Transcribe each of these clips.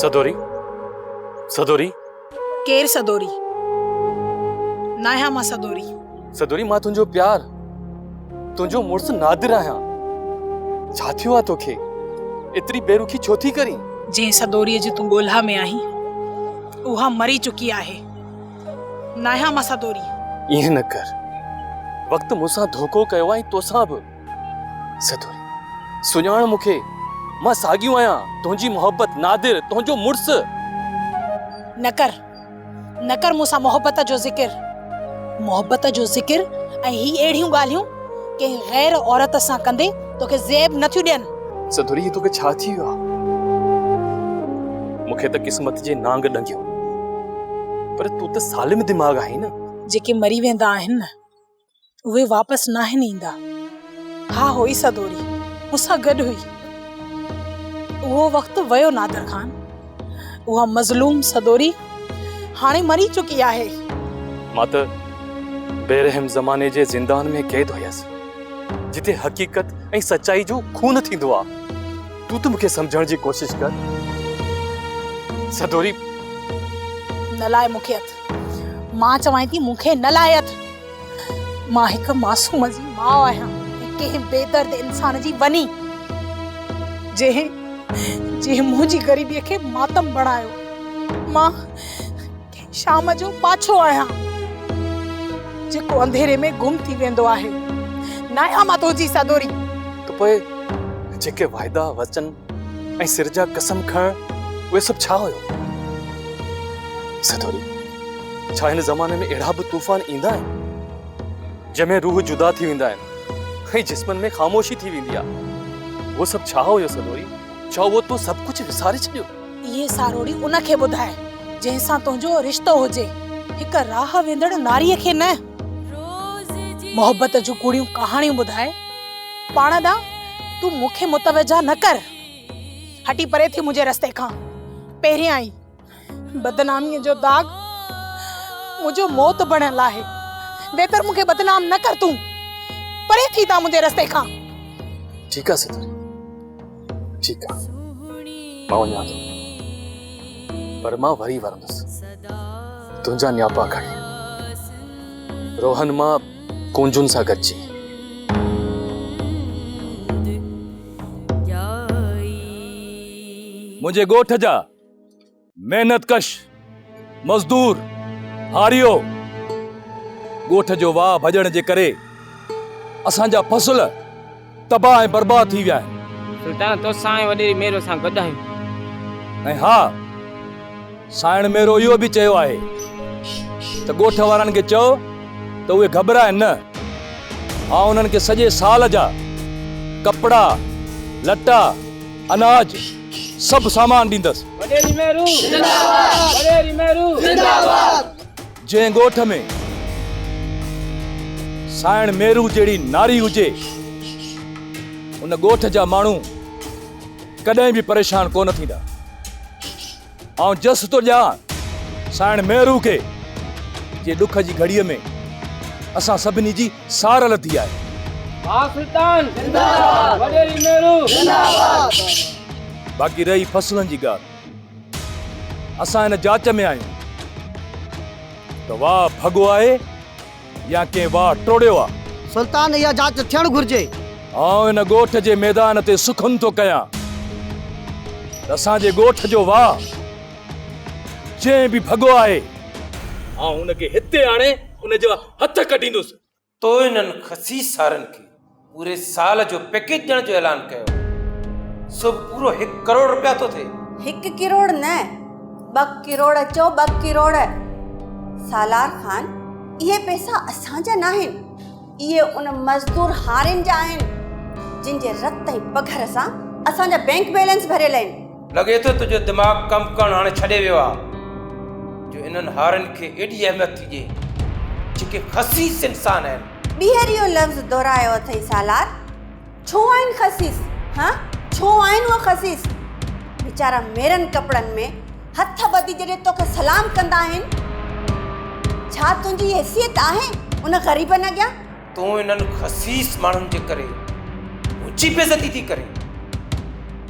سدوري سدوري. ڪير سدوري؟ ناهيان مان سدوري. سدوري مان تنهنجو پيار، تنهنجو مڙس نادر آهيان. ڇا ٿيو آ توکي؟ ايتري بي رخي ڇو ٿي ڪرين؟ جنهن سدوريء جي تون ڳولها ۾ آهين، اها مري چڪي آهي. ناهيان مان سدوري. ائين نه ڪر. وقت مون سان ڌوڪو ڪيو آ ۽ توسان به. سدوري، سڃاڻ مون کي، مان ساڳيو آهيان، تنهنجي محبت، نادر، تنهنجو مڙس. نه ڪر، نه ڪر مون سان محبت جو ذڪر. محبت جو ذڪر ۽ هي اهڙيون ڳالهيون ڪنهن غير عورت سان ڪندي توکي زيب نه ٿيون ڏين. سدوري، هي توکي ڇا ٿي ويو آهي؟ مون کي ته قسمت جي نانگ ڏنگيو، پر تون ته سالم دماغ آهين نه. جيڪي مري ويندا آهن نه، اهي واپس ناهن ايندا. ها هئي سدوري مون سان گڏ هئي. اهو وقت ويو نادر خان. اها مظلوم سدوري هاڻي مري چڪي آهي. مان ته بي رحم زماني جي زندان ۾ قيد هيس، جتي حقيقت ۽ سچائي جو خون ٿيندو آ. تون ته مون کي سمجهڻ جي ڪوشش ڪر سدوري. نه لاء مون کي هٿ. مان چوانء ٿي مون کي نه لاء هٿ. مان هڪ معصوم جي ماء آهيان ۽ ڪنهن بي درد انسان جي وني، جنهن جنهن منهنجي غريبيء کي ماتم بڻايو. مان ڪنهن شام جو پاڇو آهيان، جيڪو انڌيري ۾ گم ٿي ويندو آهي. ناهيان مان تنهنجي سدوري. ته پوء جيڪي واعدا، وچن ۽ سر جا قسم کڻڻ، اهي سڀ ڇا هيو؟ سدوري، ڇا هن زماني ۾ اهڙا به طوفان ايندا آهن، جنهن ۾ روح جدا ٿي ويندا آهن ۽ جسمن ۾ خاموشي ٿي ويندي آهي؟ اهو سڀ ڇا هيو سدوري؟ ڇا اهو تو سڀ ڪجهه وساري ڇڏيو؟ اهي ساروڙي ان کي ٻڌاء، جنهن سان تنهنجو رشتو هجي، هڪ راهه ويندڙ ناريء کي نه. محبت جون ڪوڙيون ڪهاڻيون ٻڌائي، پاڻ ڏانهن تون مون کي متوجه نه ڪر. هٽي پري ٿي منهنجي رستي کان. پهريان ئي بدناميء جو داغ منهنجو موت بڻيل آهي. ويتر مون کي بدنام نه ڪر تون. پري ٿي تان منهنجي رستي کان. ٺيڪ آ ستاري، ٺيڪ آ. مان وڃان ٿو. پر مان وري ورندس. تنهنجا نياپا کڻي. روهن مان ڪونجن سان گڏجي. منهنجي ڳوٺ جا محنت ڪش مزدور هاريو ڳوٺ جو واهه ڀڄڻ جي ڪري اسان جا فصل تباهه ۽ برباد ٿي ويا آهن. سلطان توسان ۽ وڏيري ميرو سان گڏ آهيون. ۽ ها سائڻ ميرو اهو به چيو آهي ته ڳوٺ وارن کي چئو ته اهي گهٻرائن نه. آئون انهن کي سڄي سال جا ڪپڙا، لٽا، اناج سڀ سامان ڏيندس. وڏيري ميرو زنده آباد وڏيري ميرو زنده آباد. جنهن ڳوٺ ۾ سائڻ ميرو جهڙي ناري هجي، ان ڳوٺ جا ماڻهو ڪڏهن به پريشان ڪونه ٿيندا. آئون جس ٿو ڏيان سائڻ مهرو کي جي ڏک جي گهڙيء ۾ اسان سڀني جي سار لڌي آهي. ڀاء سلطان زنده آباد وڏيري مهرو زنده آباد. باقي رهي فصلن جي ڳالهه، اسان ان جاچ ۾ آهيون ته واهه ڀڳو آهي يا ڪنهن واهه ٽوڙيو آ. سلطان اها جاچ ٿيڻ گهرجي. آئون ان ڳوٺ جي ميدان تي سخن ٿو ڪيان ته اسان جي ڳوٺ جو واهه جنهن به ڀڳو آهي، آئون ان کي هتي آڻي ان جا هٿ ڪڍيندس. تو انهن خسيس سارن کي پوري سال جو پيڪيج ڏيڻ جو اعلان ڪيو سو به پورو هڪ ڪروڙ رپيا ٿو ٿئي. هڪ ڪروڙ نه ٻه ڪروڙ چئو ٻه ڪروڙ. سالار خان اهي پئسا اسان جا ناهن اهي ان مزدور هارين جا آهن جن جي رت ۽ پگهر سان اسان جا بينڪ بيلنس ڀريل آهن. لڳي ٿو تنهنجو دماغ ڪم ڪرڻ هاڻي ڇڏي ويو آ جو انهن هارين کي ايڏي اهميت ٿي ڏئين جيڪي خسيس انسان آهن. ٻيهر اهو لفظ دهرايو اٿئي سالار! ڇو آهن خسيس؟ هان؟ ڇو آهن اهي خسيس؟ ويچارا ميرن ڪپڙن ۾ هٿ ٻڌي جڏهن توکي سلام ڪندا آهن، ڇا تنهنجي حيثيت آهي ان غريبن اڳيان؟ تون انهن خسيس ماڻهن جي ڪري منهنجي بي عزتي ٿي ڪرين.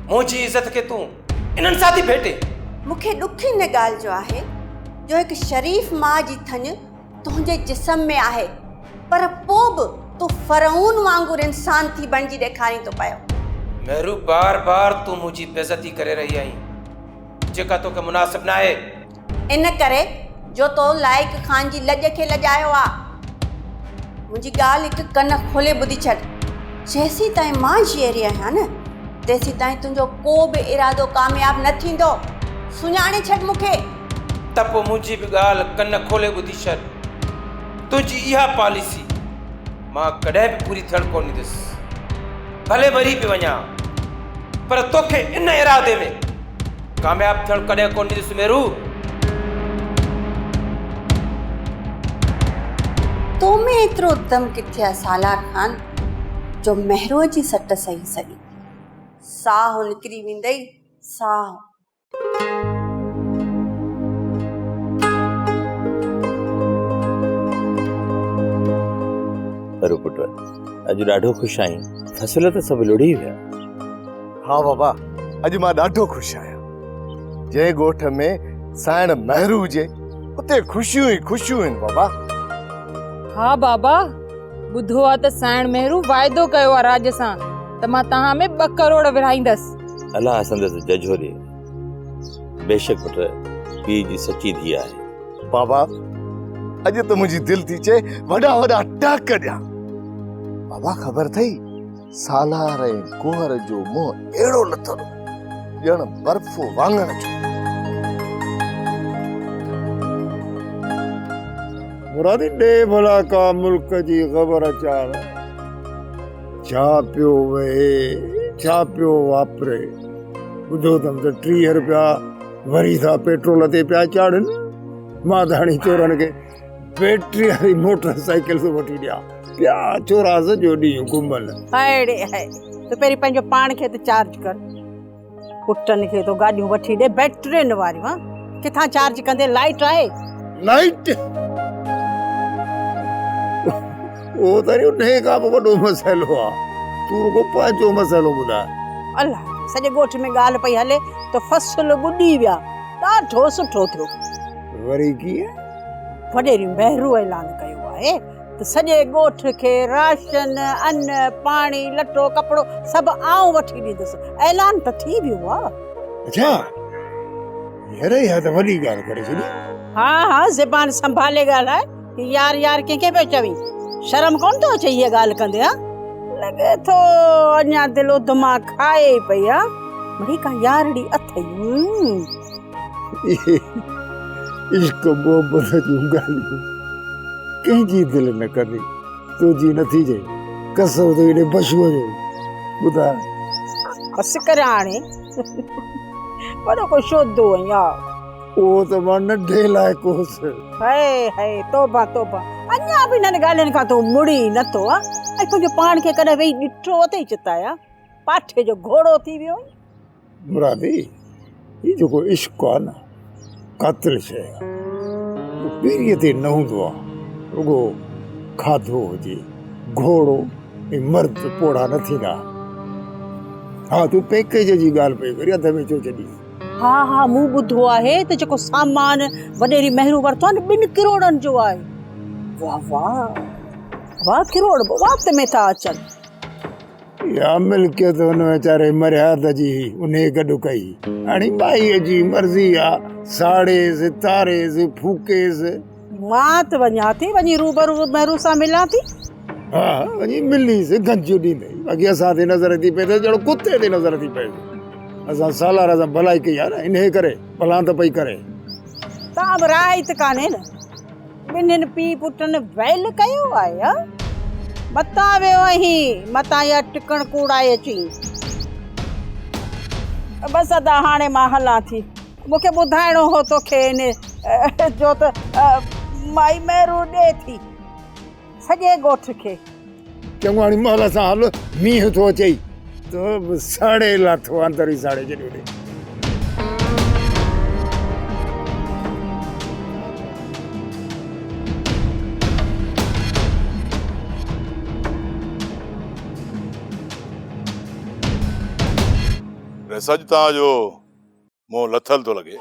منهنجي عزت کي تون انهن سان ٿي ڀيٽين. مون کي ڏک ان ڳالهه جو آهي جو هڪ شريف ماء جي ٿڃ تنهنجي جسم ۾ آهي پر پوء به تون فرعون وانگر انسان ٿي بڻجي ڏيکارين ٿو پيو. مهرو بار بار تون منهنجي بيعزتي ڪري رهي آهين جيڪا توکي مناسب ناهي. ان ڪري جو تو لائق خان جي لڄ کي لڄايو آ. منهنجي ڳالهه هڪ ڪن کولي ٻڌي ڇڏ. جيسيتائين مان جيئري آهيان نه تيسيتائين تنهنجو ڪو به ارادو ڪامياب نه ٿيندو. سڃاڻي ڇڏ مون کي. ته پوء منهنجي به ڳالهه ڪن کولي ٻڌي ڇڏ. تنهنجي اها پاليسي مان ڪڏهن به پوري ٿيڻ ڪونه ڏيندس. ڀلي مري به وڃان پر توکي ان ارادي ۾ ڪامياب ٿيڻ ڪڏهن ڪونه ڏيندس ميرو. تو ۾ ايترو دم ڪٿي آ سالار خان جو مهروء جي سٽ سهي سگهين. ساهه نڪري ويندئي ساهه. پرو پٽ اڄ ڏاڍو خوش آهين فصل ته سڀ لڙهي ويا. ها بابا اڄ مان ڏاڍو خوش آهيان جنهن ڳوٺ ۾ سائڻ مهرو هجي اتي خوشيون ئي خوشيون آهن بابا. ها بابا ٻڌو آ ته سائڻ مهرو واعدو ڪيو آ راڄ سان ته مان توهان ۾ ٻه ڪروڙ ورهائيندس. الله سندس ججهو ڏي. بيشڪ پٽ پيء جي سچي ڌيء آهي. بابا اڄ ته منهنجي دل ٿي چئي وڏا وڏا ٽهڪ ڏيان. بابا خبر اٿئي سالار ۽ گوهر جو منهن اهڙو لٿل ڄڻ برف واڱڻ جو. مرادي ڏي ڀلا ڪا ملڪ جي خبر چار. ڇا پيو وهي ڇا پيو واپري. ٻڌو اٿم ته 30 روپيا وري ٿا پيٽرول تي پيا چاڙهن. مان ته هاڻي چورن کي بيٽري واري موٽر سائيڪل ٿو وٺي ڏيان. پيا چورا سڄو ڏينهن گهمن. هاء ڙي هاء تون پهرين پنهنجو پاڻ کي ته چارج ڪر. پٽن کي ٿو گاڏيون وٺي ڏي بيٽرين واريون ها ڪٿان چارج ڪندي لائيٽ آهي. لائيٽ اهو ته وري انهيء کان به وڏو مسئلو آ. تون رڳو پنهنجو مسئلو ٻڌاء. الله سڄي ڳوٺ ۾ ڳالهه پئي هلي ته فصل ٻڏي ويا. ڏاڍو سٺو ٿيو. وري ڪيئن؟ وڏيري مهرو اعلان ڪيو آهي ته سڄي ڳوٺ کي راشن، ان، پاڻي، لٽو ڪپڙو سڀ آئون وٺي ڏيندس. اعلان ته ٿي ويو آ. اڇا! يار اها ته وڏي ڳالهه ڪري ڇڏي. ها ها زبان سنڀالي ڳالهاء. يار يار ڪنهن کي پيو چوين؟ شرم ڪونه ٿو اچئي هيء ڳالهه ڪندي ها؟ لڳي ٿو اڃا دل اڌ مان کائي ئي پئي ها. مڙئي ڪا يارڙي اٿئي. اهي عشق محبت جون ڳالهيون ڪنهن جي دل نه ڪندي. تنهنجي نه ٿي جي قسم اٿئي هيڏي بشوء جو. ٻڌاء. بس ڪر هاڻي. وڏو ڪو شودو آهين ها. اهو ته مان ننڍي لائق هوس. هئي هئي توبه توبه اڃا به انهن ڳالهين کان تون مڙين ئي نٿو ها ۽ تنهنجو پاڻ کي ڪڏهن ويهي ڏٺو اٿئي چتائي ها پاٺي جو گهوڙو ٿي ويو آهين. مرادي هي جيڪو عشق آ نه قاتل شيء آ اهو پيريء تي نه هوندو آ رڳو کاڌو هجي گهوڙو ۽ مرد پوڙها نه ٿيندا ها تون پيڪيج جي ڳالهه پئي ڪرين اڌ ۾ ڇو ڇڏي. ها ها مون ٻڌو آهي ته جيڪو سامان وڏيري مهرو ورتو آهي نه ٻن ڪروڙن جو آهي. واه واه واه ڪروڙ به وات ۾ ٿا اچن. اها ملڪيت هن ويچاري مرهيات جي هئي انهيء گڏ ڪئي. هاڻي مائيء جي مرضي آ ساڙيس تاريس ڦوڪيس. مان ته وڃان ٿي وڃي روبرو مهرو سان ملان ٿي. ها وڃي مليس گنج ڏيندئي باقي اسان تي نظر ٿي پئي ته ڄڻ ڪتي تي نظر ٿي پئي. اسان سالار سان ڀلائي ڪئي آهي نه انهيء ڪري ڀلان ته پئي ڪري. تان به راحت ڪانهي نه. ٻنهين پيء پٽن ويل ڪيو آهي ها. متان ويو آهين متان اها ٽڪڻ ڪوڙائي اچين. بس ادا هاڻي مان هلان ٿي. مون کي ٻڌائڻو هو توکي ان جو ته مائي مهرو ڏي ٿي. سڄي ڳوٺ کي. چڱو هاڻي مهل سان هل، مينهن ٿو اچئي. تو به ساڙي لاٿو، اندر ئي ساڙي ڇڏيو اٿئي. سڄ تان جو منهن لٿل ٿو لڳي.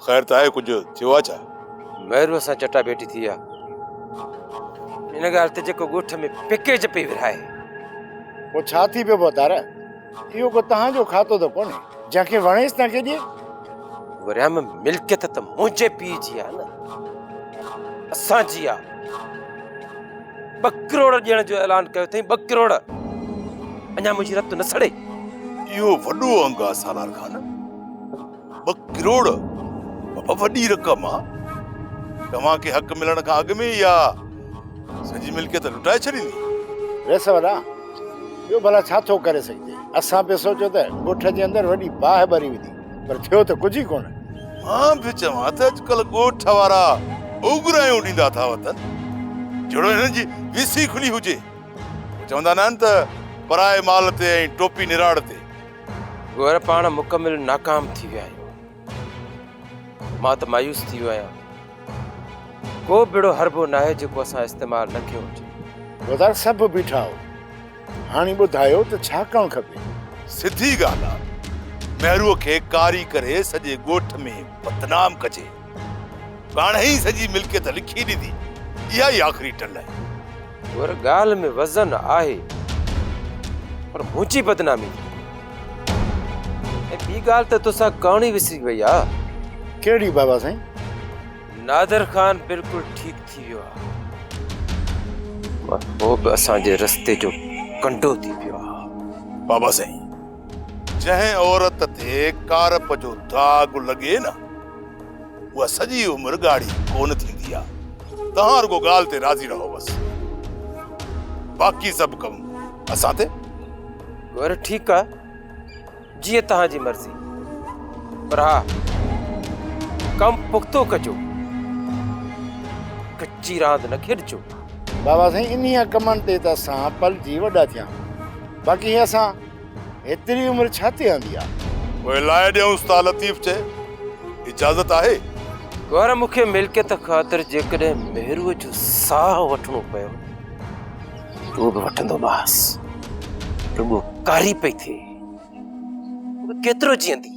خير ته آهي ڪجهه ٿيو آ ڇا؟ مهروء سان چٽا ڀيٽي ٿي آ. ان ڳالهه تي جيڪو ڳوٺ ۾ پيڪيج پئي ورهائي. پوء ڇا ٿي پيو ڀوتار؟ اهو ڪو توهان جو کاتو ته ڪونهي، جنهن کي وڻيس تنهن کي ڏئي. وريام ملڪيت ته منهنجي پيء جي آ نه، اسان جي آ. ٻه ڪروڙ ڏيڻ جو اعلان ڪيو اٿئي، ٻه ڪروڙ. اڃا منهنجي رت نه سڙي. اهو وڏو انگ آ سالار خان. ٻه ڪروڙ بابا وڏي رقم آ. توهان کي حق ملڻ کان اڳ ۾ ئي اها سڄي ملڪيت لٽائي ڇڏيندي. ريس وڏا، ٻيو ڀلا ڇا ٿو ڪري سگهجي؟ اسان پئي سوچيو ته ڳوٺ جي اندر وڏي باهه ٻري ويندي، پر ٿيو ته ڪجهه ئي ڪونه. مان به چوان ته اڄڪلهه ڳوٺ وارا اوڳرايون ڏيندا ٿا وتن، جهڙو هنن جي ويسي کلي هجي. چوندا ناهن ته پرائي مال تي ۽ ٽوپي نراڙ تي. گوهر پاڻ مڪمل ناڪام ٿي ويا آهيون. مان ته مايوس ٿي ويو آهيان. ڪو به اهڙو حربو ناهي جيڪو اسان استعمال نه ڪيو هجي. ڀوتار سڀ بيٺا آهو. هاڻي ٻڌايو ته ڇا ڪرڻ کپي؟ سڌي ڳالهه آ، مهروء کي ڪاري ڪري سڄي ڳوٺ ۾ بدنام ڪجي. پاڻهي ئي سڄي ملڪيت لکي ڏيندي. اها ئي آخري ٽل آهي. گوهر ڳالهه ۾ وزن آهي پر منهنجي بدنامي ٿي ۽ ٻي ڳالهه ته توسان ڪهاڻي وسري وئي آ. ڪهڙي بابا سائين؟ نادر خان بلڪل ٺيڪ ٿي ويو آ پر هو به اسان جي رستي جو ڪنڊو ٿي پيو آ. بابا سائين جنهن عورت تي ڪارپ جو داغ لڳي نه اها سڄي عمر ڳاڙهي ڪونه ٿيندي آ. توهان رڳو ڳالهه تي راضي رهو بس. باقي سڀ ڪم اسان تي. گوهر ٺيڪ آ جيئن توهان جي مرضي پر ها ڪم پختو ڪجو ڪچي راند نه کيڏجو. بابا سائين انهيء ڪمن تي ته اسان پلجي وڏا ٿيا آهيون باقي هي اسان هيتري عمر ڇا تي آندي آ. پوء لائي ڏيونس ٿا لطيف چئي اجازت آهي؟ گوهر مون کي ملڪيت خاطر جيڪڏهن مهروء جو ساهه وٺڻو پيو ته اهو به وٺندومانس. رڳو ڪاري پئي ٿئي. هوء ڪيترو جيئندي؟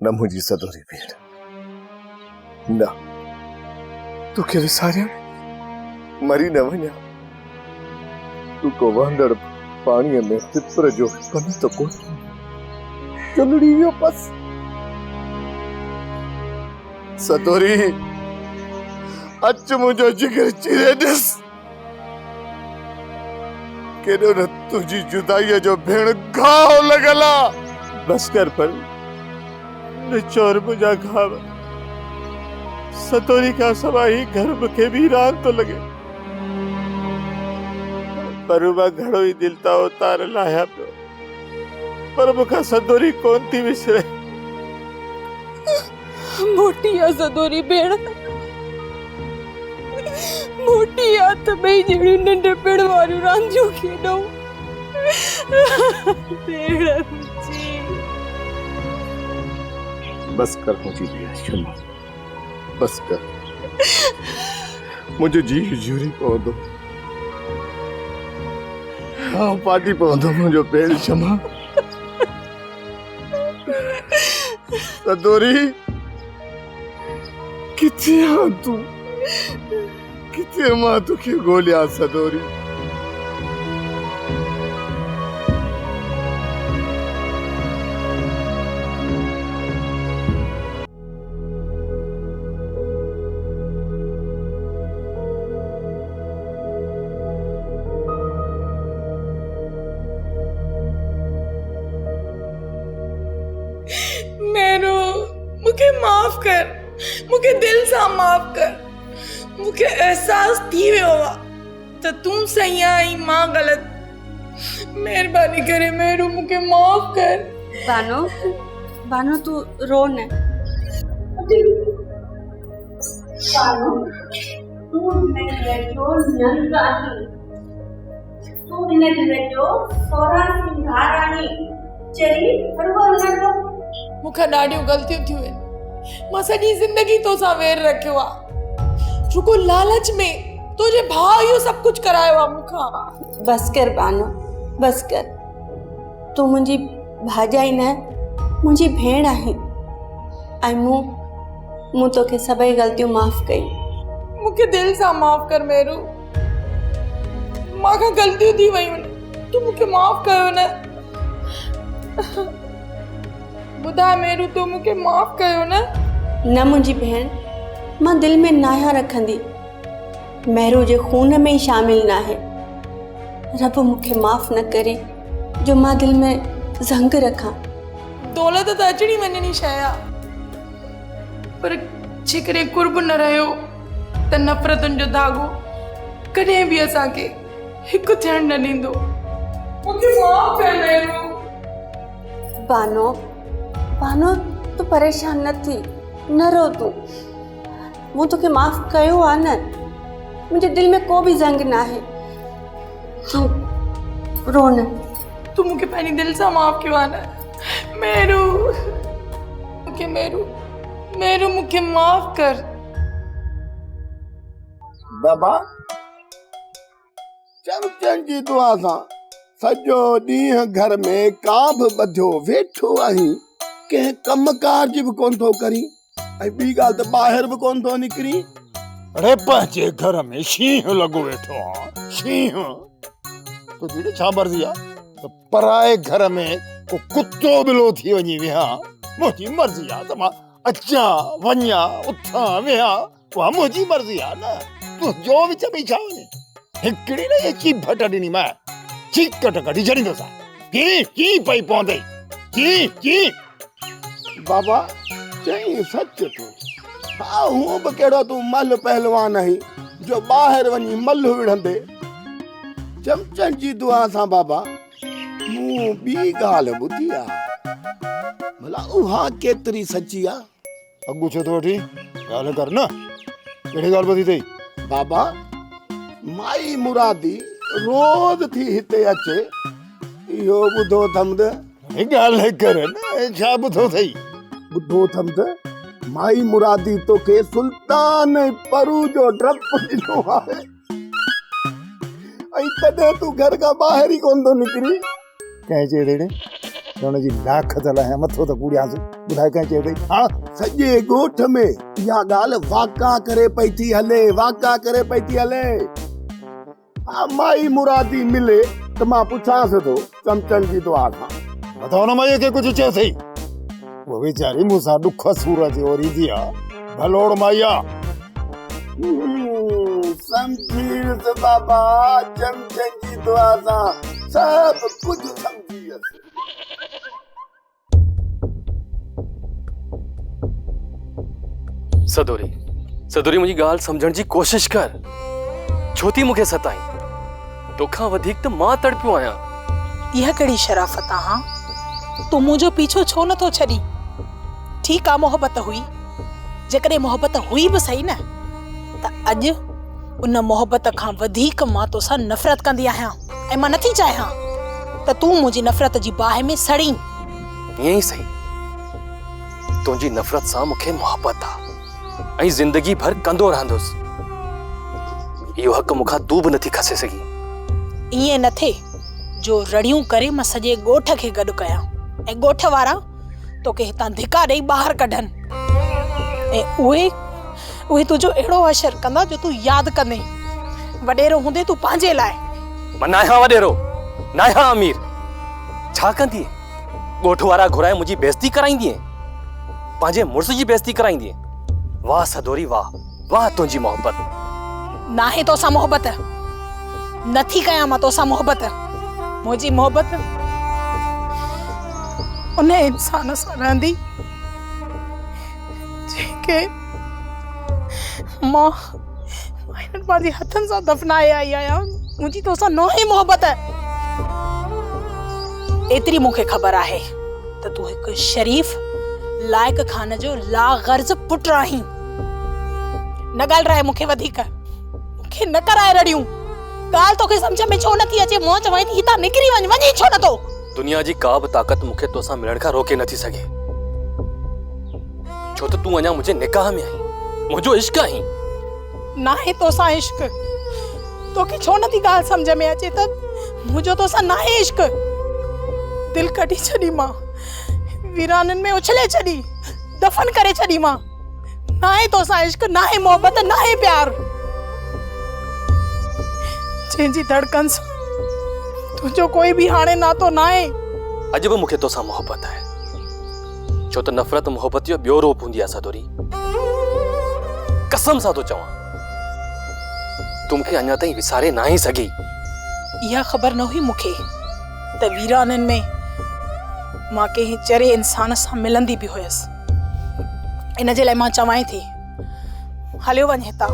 نه منهنجي سدوري ڀيڻ نه توکي وساريان مري نه وڃان تون ڪو وهندڙ پاڻيء ۾ پپر جو پن ته ڪونهي جو لڙي ويو بس سدوري اچ منهنجو جگر چيري ڏس ڪيڏو نه تنهنجي جدائيء جو ڀيڻ گهاء لڳل آ. بس ڪر پر نچور منهنجا گهاء. ستوري کان سواء هي گهر مون کي ويران ٿو لڳي. پر مان گهڻو ئي دل تان اوتار لاهيان پيو. پر مون کان ستوري ڪونه ٿي وسري. موٽي آ سدوري ڀيڻ موٽي آ ته ٻئي ڄڻيون ننڍپڻ واريون رانديون کيڏون ڀيڻ منهنجي. بس ڪر منهنجي ڌيء شمع بس ڪر منهنجو جيء جهوري پوندو آئون ڦاٽي پوندو منهنجو ڀيڻ شمع. سدوري ڪٿي آن تون ڪٿي مان توکي ڳوليان سدوري. ميرو مون کي معاف ڪر مون کي دل سان معاف ڪر مون کي احساس ٿي ويو آ ته تون صحيح آهين مان غلط مهرباني ڪري ميرو مون کي معاف ڪر بانو بانو تون رو نه بانو تون هن گهر جو ننگ آهين تون هن گهر جو سورهن سينگار آهين. چري، هروڀرو نه رو. مون کان ڏاڍيون غلطيون ٿيون آهن. مان سڄي زندگي تو سان وير رکيو آ. رڳو لالچ ۾ تنهنجي ڀاء اهو سڀ ڪجهه ڪرايو آ مون کان. بس ڪر بانو، بس ڪر. تون منهنجي ڀاڄائي نه، منهنجي ڀيڻ آهين. ۽ مون مون توکي سڀئي غلطيون معاف ڪيون. مون کي دل سان معاف ڪر مهرو. مان کان غلطيون ٿي ويون. تون مون کي معاف ڪيو نه. ٻڌاء مهرو تو مون کي معاف ڪيو نه. نه منهنجي ڀيڻ مان دل ۾ ناهيان رکندي. مهرو جي خون ۾ ئي شامل ناهي. رب مون کي معاف نه ڪري جو مان دل ۾ زنگ رکان. دولت ته اچڻي وڃڻي شيء آ پر جيڪڏهن قرب نه رهيو ته نفرتن جو ڌاڳو ڪڏهن به اسان کي هڪ ٿيڻ نه ڏيندو. مون کي معاف ڪر مهرو. بانو بانو تون پريشان نه ٿي نه رو تون. مون توکي معاف ڪيو آ نه. منهنجي دل ۾ ڪو به زنگ ناهي. تون رو نه. تون مون کي پنهنجي دل سان معاف ڪيو آ نه مهرو. مون کي مهرو مهرو مون کي معاف ڪر. بابا چمچن جي دعا سان سڄو ڏينهن گهر ۾ ڪانڀ ٻڌيو ويٺو آهين، ڪنهن ڪم ڪار جي به ڪونه ٿو ڪرين ۽ ٻي ڳالهه ته ٻاهر به ڪونه ٿو نڪرين. اڙي پنهنجي گهر ۾ شينهن لڳو ويٺو آهان، شينهن. تنهنجي ڙي ڇا مرضي آ ته پرائي گهر ۾ ڪو ڪتو ٻلو ٿي وڃي ويهان، منهنجي مرضي آ ته مان اچان، وڃان، اٿان، ويهان. اها منهنجي مرضي آ نه، تنهنجو وچ ۾ ڇا وڃي. هڪڙي نه اچي ڀٽ ڏني مانء، چيڪٽ ڪڍي ڇڏيندوسانء. چين چين پئي پوندئي، چين چين. بابا چئين سچ ٿو. ها هونء به ڪهڙو تون ملهه پهلوان آهين جو ٻاهر وڃي ملهه وڙهندي. چمچن جي دعا سان بابا مون ٻي ڳالهه ٻڌي آ. ڀلا اها ڪيتري سچي آ؟ اڳو ڇو ٿو وٺين؟ ڳالهه ڪر نه، ڪهڙي ڳالهه ٻڌي اٿئي؟ بابا، مائي مرادي روز ٿي هتي اچي، اهو ٻڌو اٿم ته. ڳالهه ڪر نه، ڇا ٻڌو اٿئي؟ ٻڌو اٿم ته مائي مرادي توکي سلطان ۽ پرو جو ڊپ ڏنو آهي ۽ تڏهن تون گهر کان ٻاهر ئي ڪونه ٿو نڪرين. ڪنهن چيو اٿئي ڙي؟ ته هن جي لاک ته لاهيان مٿو ته ڪوڙيانس. ٻڌاء ڪنهن چيو اٿئي؟ ها سڄي ڳوٺ ۾ اها ڳالهه واڪا ڪري پئي ٿي هلي، واڪا ڪري پئي ٿي هلي. ها مائي مرادي ملي ته مان پڇانس ٿو چمچن جي دعا کان. متان هن مائيء کي ڪجهه چيو اٿئي. هوء ويچاري مون سان ڏک سور جي اوريندي آ. ڀلوڙ مائي آ. سمجهي ويس بابا، چمچن جي دعا سان سڀ ڪجهه سمجهي ويس. سدوري، سدوري منهنجي ڳالهه سمجهڻ جي ڪوشش ڪر. ڇو ٿي مون کي ستائين؟ توکان وڌيڪ ته مان تڙپيو آهيان. اها ڪهڙي شرافت آ هان؟ تون منهنجو پيڇو ڇو نٿو ڇڏين؟ ٺيڪ آ محبت هئي. جيڪڏهن محبت هئي به سهي نه ته اڄ ان محبت کان وڌيڪ مان توسان نفرت ڪندي آهيان ۽ مان نٿي چاهيان ته تون منهنجي نفرت جي باهه ۾ سڙين. ائين ئي سهي، تنهنجي نفرت سان مون کي محبت آ ۽ زندگي ڀر ڪندو رهندس. اهو حق مون کان تون به نٿي کسي سگهين. ائين نه ٿئي جو رڙيون ڪري مان سڄي ڳوٺ کي گڏ ڪيان ۽ ڳوٺ وارا توکي هتان ڌڪا ڏئي ٻاهر ڪڍن ۽ اهي اهي تنهنجو اهڙو حشر ڪندا جو تون ياد ڪندين. وڏيرو هوندين تون پنهنجي لاء. مان ناهيان وڏيرو، ناهيان امير. ڇا ڪندين؟ ڳوٺ وارا گهرائي منهنجي بيعزتي ڪرائيندين؟ پنهنجي مڙس جي بيعزتي ڪرائيندين؟ واهه سدوري واهه، واهه تنهنجي محبت. ناهي توسان محبت. نه ٿي ڪيان مان توسان محبت. منهنجي محبت ان انسان سان رهندي جنهن کي مان هنن پنهنجي هٿن سان دفنائي آئي آهيان. منهنجي توسان ناهي محبت. ايتري مون کي خبر آهي ته تون هڪ شريف لائق خان جو لاغرض پٽ آهين. نه ڳالهرائي مون کي وڌيڪ. مون کي نه ڪرائي رڙيون. ڳالهه توکي سمجهه ۾ ڇو نٿي اچي؟ مون چوين ٿي هتان نڪري وڃ، وڃين ڇو نٿو؟ دنيا جي ڪا به طاقت مون کي توسان ملڻ کان روڪي نٿي سگهي. ڇو ته تون اڃا منهنجي نڪاح ۾ آهين، منهنجو عشق آهين. ناهي توسان عشق. توکي ڇو نٿي ڳالهه سمجهه ۾ اچي ته منهنجو توسان ناهي عشق. دل ڪڍي ڇڏي مان، ويرانن ۾ اڇلي ڇڏي. دفن ڪري ڇڏي مان. ناهي توسان عشق، ناهي محبت، ناهي پيار. جنهن جي ڌڙڪن سان تنهنجو ڪوئي به هاڻي ناتو ناهي. اڄ به مون کي توسان محبت آهي. ڇو ته نفرت محبت جو ٻيو روپ هوندي آهي سدوري. قسم سان ٿو چوان. تون مون کي اڃا تائين وساري ناهين سگهي. اها خبر نه هئي مون کي ته ويرانن ۾ مان ڪنهن چري انسان سان ملندي به هيس. ان جي لاء مان چوانء ٿي، هليو وڃ هتان.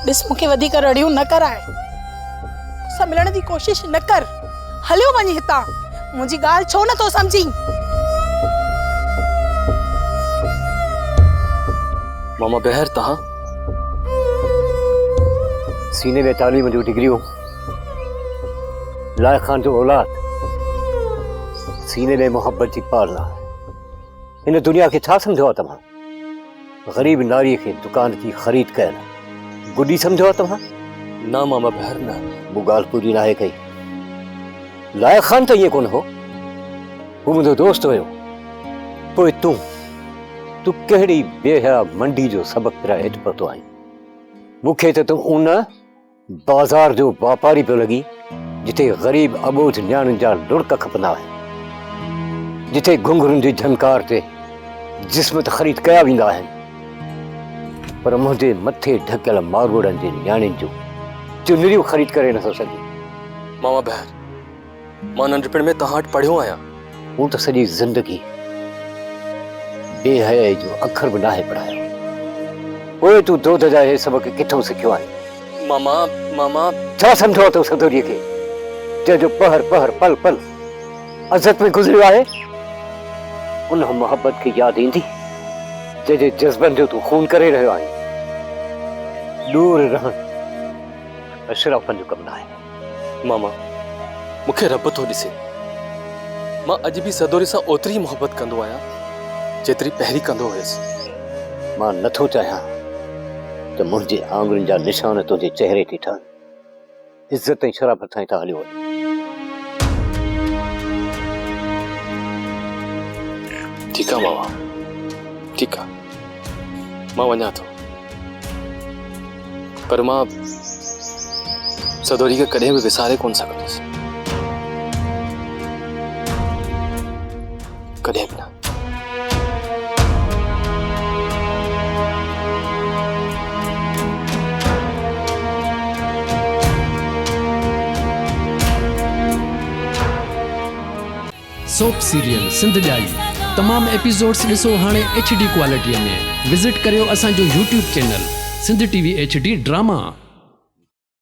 ڏس مون کي وڌيڪ رڙيون نه ڪراء. مون سان ملڻ جي ڪوشش نه ڪر. هليو وڃ هتان. منهنجي ڳالهه ڇو نه ٿو سمجهين؟ ماما بحر تهان. سيني ۾ تعليم جون ڊگريون، لائق خان جو اولاد، سيني ۾ محبت جي پالنا. هن دنيا کي ڇا سمجهيو آهي توهان؟ غريب ناريء کي دڪان تي خريد ڪيل گڏي سمجهيو آهي توهان؟ نه ماما بحر نه. مون ڳالهه پوري ناهي ڪئي. لائق خان ته ائين ڪونه هو. هو منهنجو دوست هيو. پوء تون، تون ڪهڙي بي حيا منڊي جو سبق پرائي هيٺ پهتو آهين؟ مون کي ته تون ان بازار جو واپاري پيو لڳين، جتي غريب اٻوجهه نياڻين جا لڙڪ کپندا آهن، جتي گهنگهرن جي جهنڪار تي جسم ته خريد ڪيا ويندا آهن، پر منهنجي مٿي ڍڪيل ماروئڙن جي نياڻين جون چنريون خريد ڪري نٿو سگهين. ماما بحر، مان ننڍپڻ ۾ توهان وٽ پڙهيو آهيان. مون ته سڄي زندگي بي حيائي جو اکر به ناهي پڙهايو. پوء تون دود جا اهي سبق ڪٿئون سکيو آهين؟ ماما، ماما. ڇا سمجهيو اٿو سدوريء کي، جنهن جو پهر پهر پل پل عزت ۾ گذريو آهي؟ ان محبت کي ياد ايندي، جنهن جي جذبن جو تون خون ڪري رهيو آهين. ڏور رهڻ اشرافن جو ڪم ناهي. ماما، مون کي رب ٿو ڏسي. مان اڄ به سدوري سان اوتري ئي محبت ڪندو آهيان، جيتري پهرين ڪندو هيس. مان نه ٿو چاهيان ته منهنجي آڱرين جا نشان تنهنجي چهري تي ٺهن. عزت ۽ شرافت سان هتان هليو وڃ. ٺيڪ آ ماما، ٺيڪ آ. مان وڃان ٿو. پر مان سدوري کي ڪڏهن به وساري ڪونه سگهندس. ڪڏهن به نه. سوپ سيريل سنڌ ڄائي تمام ايپيسوڊس ڏسو هاڻي ايڇ ڊي ڪوالٽي ۾ وزٽ ڪريو اسان جو YouTube channel Sindh T V H D drama.